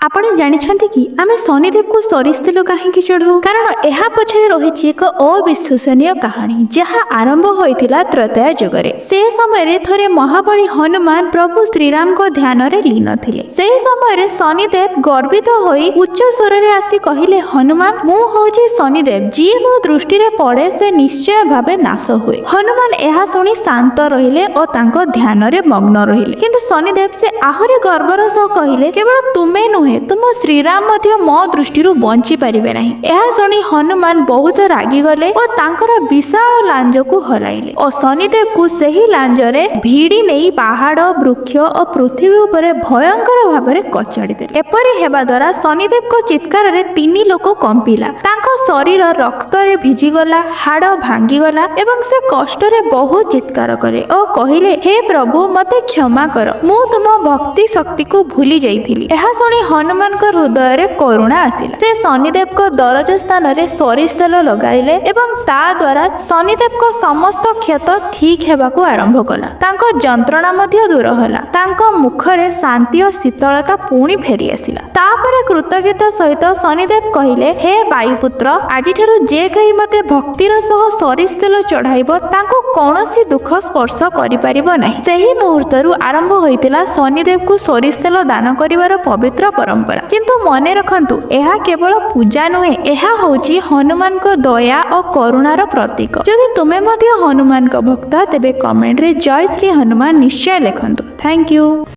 ଆପଣ ଜାଣିଛନ୍ତି କି ଆମେ ଶନିଦେବକୁ ସୋରିଷ ତେଲ କାହିଁକି ଚଢ଼ାଉ? କାରଣ ଏହା ପଛରେ ରହିଛି ଏକ ଅବିଶ୍ୱସନୀୟ କାହାଣୀ, ଯାହା ଆରମ୍ଭ ହୋଇଥିଲା ତ୍ରେତୟା ଯୁଗରେ। ସେ ସମୟରେ ଥରେ ମହାବଳୀ ହନୁମାନ ପ୍ରଭୁ ଶ୍ରୀରାମଙ୍କ ଧ୍ୟାନରେ ଲୀନ ଥିଲେ। ସେହି ସମୟରେ ଶନିଦେବ ଗର୍ବିତ ହୋଇ ଉଚ୍ଚ ସ୍ୱରରେ ଆସି କହିଲେ, "ହନୁମାନ, ମୁଁ ହଉଛି ଶନିଦେବ। ଯିଏ ମୋ ଦୃଷ୍ଟିରେ ପଡେ, ସେ ନିଶ୍ଚୟ ଭାବେ ନାଶ ହୁଏ।" ହନୁମାନ ଏହା ଶୁଣି ଶାନ୍ତ ରହିଲେ ଓ ତାଙ୍କ ଧ୍ୟାନରେ ମଗ୍ନ ରହିଲେ। କିନ୍ତୁ ଶନିଦେବ ସେ ଆହୁରି ଗର୍ବର ସହ କହିଲେ, "କେବଳ ତୁମେ ନୁହେଁ, ତୁମ ଶ୍ରୀରାମ ମଧ୍ୟ ମୋ ଦୃଷ୍ଟିରୁ ବଞ୍ଚି ପାରିବେ ନାହିଁ।" ଏହା ଶୁଣି ହନୁମାନ ବହୁତ ରାଗିଗଲେ ଓ ତାଙ୍କର ବିଶାଳ ଲାଞ୍ଜକୁ ହଲାଇଲେ ଓ ଶନିଦେବକୁ ସେହି ଲାଞ୍ଜରେ ଭିଡି ନେଇ ପାହାଡ, ବୃକ୍ଷ ଓ ପୃଥିବୀ ଉପରେ ଭୟଙ୍କର ଭାବରେ କଚାଡ଼ି ଦେଲେ। ଏପରି ହେବା ଦ୍ୱାରା ଶନିଦେବଙ୍କ ଚିତ୍କାରରେ ତିନି ଲୋକ କମ୍ପିଲା। ତାଙ୍କ ଶରୀର ରକ୍ତରେ ଭିଜିଗଲା, ହାଡ଼ ଭାଙ୍ଗିଗଲା ଏବଂ ସେ କଷ୍ଟରେ ବହୁତ ଚିତ୍କାର କଲେ ଓ କହିଲେ, "ହେ ପ୍ରଭୁ, ମତେ କ୍ଷମା କର। ମୁଁ ତୁମ ଭକ୍ତି ଶକ୍ତିକୁ ଭୁଲି ଯାଇଥିଲି।" ଏହା ଶୁଣି ହନୁମାନଙ୍କ ହୃଦୟରେ କରୁଣା ଆସିଲା। ସେ ଶନିଦେବଙ୍କ ଦରଜ ସ୍ଥାନରେ ସୋରିଷ ତେଲ ଲଗାଇଲେ ଏବଂ ତା ଦ୍ୱାରା ଶନିଦେବଙ୍କ ସମସ୍ତ କ୍ଷତ ଠିକ ହେବାକୁ ଆରମ୍ଭ କଲା। ତାଙ୍କ ଯନ୍ତ୍ରଣା ମଧ୍ୟ ଦୂର ହେଲା। ତାଙ୍କ ମୁଖରେ ଶାନ୍ତି ଓ ଶୀତଳତା ପୁଣି ଫେରି ଆସିଲା। ତାପରେ କୃତଜ୍ଞତା ସହିତ ଶନିଦେବ କହିଲେ, "ହେ ବାୟୁପୁତ୍ର, ଆଜିଠାରୁ ଯେ କେହି ମତେ ଭକ୍ତିର ସହ ସୋରିଷ ତେଲ ଚଢାଇବ, ତାଙ୍କୁ କୌଣସି ଦୁଃଖ ସ୍ପର୍ଶ କରିପାରିବ ନାହିଁ।" ସେହି ମୁହୂର୍ତ୍ତରୁ ଆରମ୍ଭ ହୋଇଥିଲା ଶନିଦେବକୁ ସୋରିଷ ତେଲ ଦାନ କରିବାର ପବିତ୍ର ପରମ୍ପରା। କିନ୍ତୁ ମନେ ରଖନ୍ତୁ, ଏହା କେବଳ ପୂଜା ନୁହେଁ, ଏହା ହେଉଛି ହନୁମାନଙ୍କ ଦୟା ଓ କରୁଣାର ପ୍ରତୀକ। ଯଦି ତୁମେ ମଧ୍ୟ ହନୁମାନଙ୍କ ଭକ୍ତ, ତେବେ କମେଣ୍ଟରେ ଜୟ ଶ୍ରୀ ହନୁମାନ ନିଶ୍ଚୟ ଲେଖନ୍ତୁ। Thank you.